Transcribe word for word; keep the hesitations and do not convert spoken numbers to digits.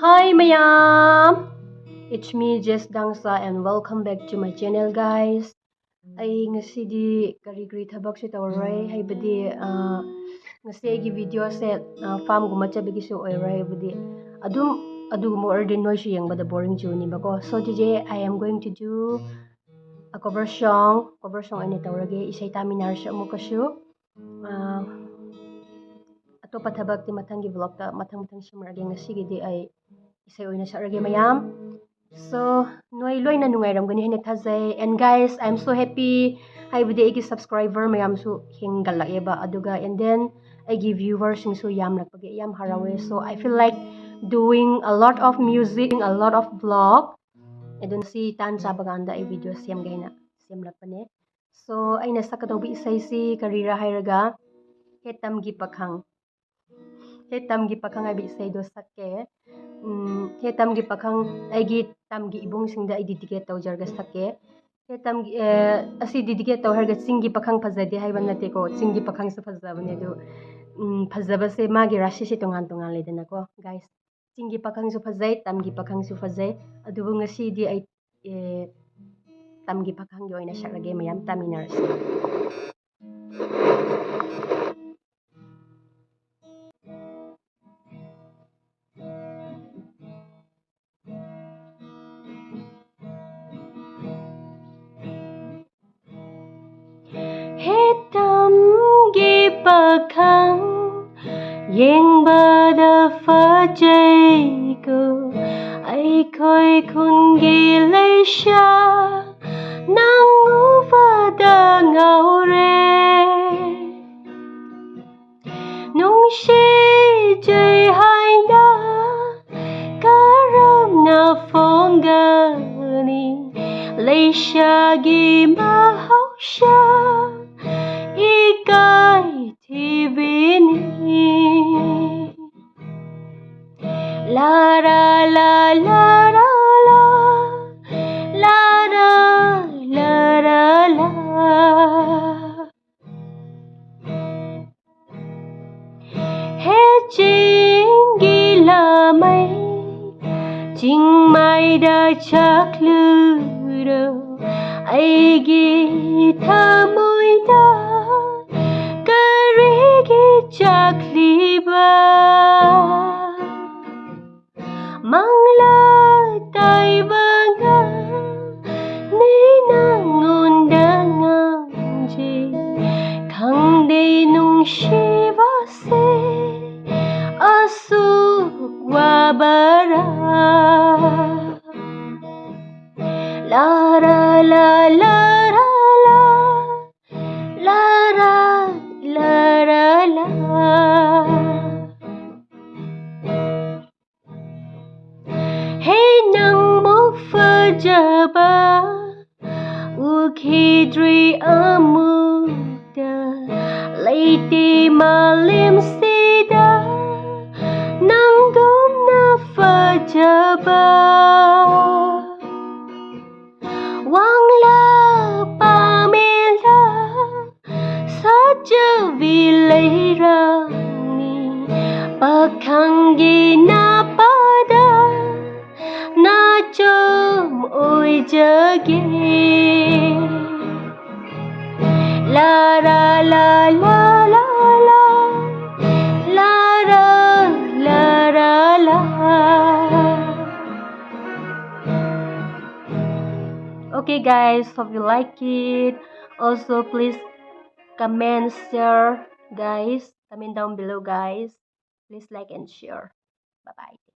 Hi ꯃꯌꯥꯝ, it's me Jess Dangsa and welcome back to my channel, guys. ꯑꯩ ꯉꯁꯤꯗꯤ ꯀꯔꯤ ꯀꯔꯤ ꯊꯕꯛꯁꯨ ꯇꯧꯔꯔꯣꯏ, ꯍꯥꯏꯕꯗꯤ ꯉꯁꯤ ꯑꯩꯒꯤ ꯚꯤꯗꯤꯑꯣꯁꯦ ꯐꯥꯝꯒꯨꯝꯕ ꯆꯠꯄꯒꯤꯁꯨ ꯑꯣꯏꯔꯣꯏ, ꯍꯥꯏꯕꯗꯤ ꯑꯗꯨꯝ ꯑꯗꯨꯒꯨꯝꯕ ꯑꯣꯏꯔꯗꯤ ꯅꯣꯏꯁꯨ ꯌꯦꯡꯕꯗ boring ꯆꯨꯅꯤꯕꯀꯣ. So today I am going to do a cover song, cover song ꯑꯣꯏꯅ ꯇꯧꯔꯒꯦ. ꯏꯁꯩ ꯇꯥꯃꯤꯟꯅꯔꯁꯤ ꯑꯃꯨꯛꯀꯁꯨ. ꯑꯇꯣꯞꯄ ꯊꯕꯛꯇꯤ ꯃꯊꯪꯒꯤ ꯕ꯭ꯂꯣꯛꯇ ꯃꯊꯪ ꯃꯊꯪ ꯁꯦꯝꯃꯛꯑꯒꯦ. ꯉꯁꯤꯒꯤꯗꯤ ꯑꯩ ꯏꯁꯩ ꯑꯣꯏꯅ ꯁꯛꯑꯒꯦ ꯃꯌꯥꯝ. So ꯅꯣꯏ ꯂꯣꯏꯅ ꯅꯨꯡꯉꯥꯏꯔꯝꯒꯅꯤ ꯍꯥꯏꯅ ꯊꯥꯖꯩ. And guys, I am so happy, ꯍꯥꯏꯕꯗꯤ ꯑꯩꯒꯤ ꯁꯕꯁꯀ꯭ꯔꯥꯏꯕꯔ ꯃꯌꯥꯝꯁꯨ ꯍꯦꯟꯒꯠꯂꯛꯑꯦꯕ. ꯑꯗꯨꯒ and then ꯑꯩꯒꯤ ꯚ꯭ꯌꯨꯋꯔꯁꯤꯡꯁꯨ ꯌꯥꯝꯂꯛꯄꯒꯤ ꯌꯥꯝ ꯍꯔꯥꯎꯋꯦ. So I feel like doing a lot of music, a lot of vlog. ꯑꯗꯨꯅ ꯁꯤ ꯇꯥꯟ ꯆꯥꯕ ꯀꯥꯟꯗ ꯑꯩ ꯚꯤꯗꯤꯑꯣ ꯁꯦꯝꯒꯦ ꯍꯥꯏꯅ ꯁꯦꯝꯂꯛꯄꯅꯦ. So ꯑꯩꯅ ꯁꯛꯀꯗꯧꯕ ꯏꯁꯩꯁꯤ ꯀꯔꯤꯔꯥ ꯍꯥꯏꯔꯒ, ꯍꯦ ꯇꯝꯒꯤ ꯄꯥꯈꯪ, ꯍꯦ ꯇꯝꯒꯤ ꯄꯥꯈꯪ ꯍꯥꯏꯕ ꯏꯁꯩꯗꯣ ꯁꯛꯀꯦ. ꯎꯝ, ꯍꯦ ꯇꯝꯒꯤ ꯄꯥꯈꯪ, ꯑꯩꯒꯤ ꯇꯝꯒꯤ ꯏꯕꯨꯡꯁꯤꯡꯗ ꯑꯩ ꯗꯤꯗꯤꯀꯦꯠ ꯇꯧꯖꯔꯒ ꯁꯛꯀꯦ. ꯍꯦ ꯇꯝꯒꯤ ꯑꯦ, ꯑꯁꯤ ꯗꯤꯗꯤꯀꯦꯠ ꯇꯧ ꯍꯥꯏꯔꯒ ꯆꯤꯡꯒꯤ ꯄꯥꯈꯪ ꯐꯖꯗꯦ ꯍꯥꯏꯕ ꯅꯠꯇꯦꯀꯣ. ꯆꯤꯡꯒꯤ ꯄꯥꯈꯪꯁꯨ ꯐꯖꯕꯅꯦ, ꯑꯗꯨ ꯎꯝ, ꯐꯖꯕꯁꯦ ꯃꯥꯒꯤ ꯔꯥꯁꯤꯁꯦ ꯇꯣꯉꯥꯟ ꯇꯣꯉꯥꯟ ꯂꯩꯗꯅꯀꯣ, ꯒꯥꯏꯁ. ꯆꯤꯡꯒꯤ ꯄꯥꯈꯪꯁꯨ ꯐꯖꯩ, ꯇꯝꯒꯤ ꯄꯥꯈꯪꯁꯨ ꯐꯖꯩ. ꯑꯗꯨꯕꯨ ꯉꯁꯤꯗꯤ ꯑꯩ ꯑꯦ, ꯇꯝꯒꯤ ꯄꯥꯈꯪꯒꯤ ꯑꯣꯏꯅ ꯁꯛꯂꯒꯦ, ꯃꯌꯥꯝ ꯇꯥꯃꯤꯟꯅꯔꯁꯤ. ꯍꯦ ꯇꯝꯒꯤ ꯄꯥꯈꯪ, ꯌꯦꯡꯕꯗ ꯐꯖꯩꯀꯣ, ꯑꯩꯈꯣꯏ ꯈꯨꯟꯒꯤ ꯂꯩꯁꯥ ꯅꯪ ꯎꯕꯗ ꯉꯥꯎꯔꯦ. ꯅꯨꯡꯁꯤꯖꯩ ꯍꯥꯏꯅ ꯀꯔꯝꯅ ꯐꯣꯡꯒꯅꯤ? ꯂꯩꯁꯥꯒꯤ ꯃꯍꯧꯁꯥ ꯏꯀꯥꯏ ꯊꯤꯕꯤꯅꯤ. ꯂꯥ ꯔꯥ ꯂꯥ, ꯂꯥ ꯔꯥ ꯂꯥ, ꯂꯥ ꯔꯥ, ꯂꯥ ꯔꯥ ꯂꯥ. ꯍꯦ ꯆꯤꯡꯒꯤ ꯂꯥꯃꯩ, ꯆꯤꯡꯃꯥꯏꯗ ꯆꯠꯂꯨꯔꯣ, ꯑꯩꯒꯤ ꯊꯃꯣꯏꯗ ꯀꯔꯤꯒꯤ ꯆꯥꯛꯂꯤꯕ? ꯃꯪꯂꯥ ꯇꯥꯏꯕ ꯉꯥꯅꯤ ꯅꯪꯉꯣꯟꯗ ꯉꯥꯡꯖꯩ, ꯈꯪꯗꯦ ꯅꯨꯡꯁꯤꯕꯁꯦ ꯑꯁꯨꯛ ꯋꯥꯕꯔꯥ꯫ ꯂꯥ ꯔꯥ ꯂꯥ ꯂꯥ ꯔꯥ ꯂꯥ, ꯂꯥ ꯔꯥ ꯂꯥ ꯔꯥ ꯂꯥ꯫ ꯍꯦ ꯅꯪꯃꯨꯛ ꯐꯖꯕ ꯎꯈꯤꯗ꯭ꯔꯤ ꯑꯃꯨꯛꯇ, ꯂꯩꯇꯦ ꯃꯥꯂꯦꯝꯁꯤꯗ ꯅꯪꯒꯨꯝꯅ ꯐꯖꯕ꯫ ꯋꯥꯡꯂꯥ ꯄꯥꯃꯦꯂꯥ ꯁꯥꯖꯕꯤ ꯂꯩꯔꯥꯡꯅꯤ, ꯄꯥꯈꯪꯒꯤ ꯅꯥꯄꯥꯗ ꯅꯥꯆꯣꯝ ꯑꯣꯏꯖꯒꯦ꯫ ꯂꯥ ꯔꯥ ꯂꯥ ꯂꯥ ꯂꯥ ꯂꯥ, ꯂꯥ ꯔꯥ ꯂꯥ ꯔꯥ ꯂꯥ꯫ Okay guys, hope you like it. Also please comment, share guys, comment down below guys. Please like and share. Bye bye.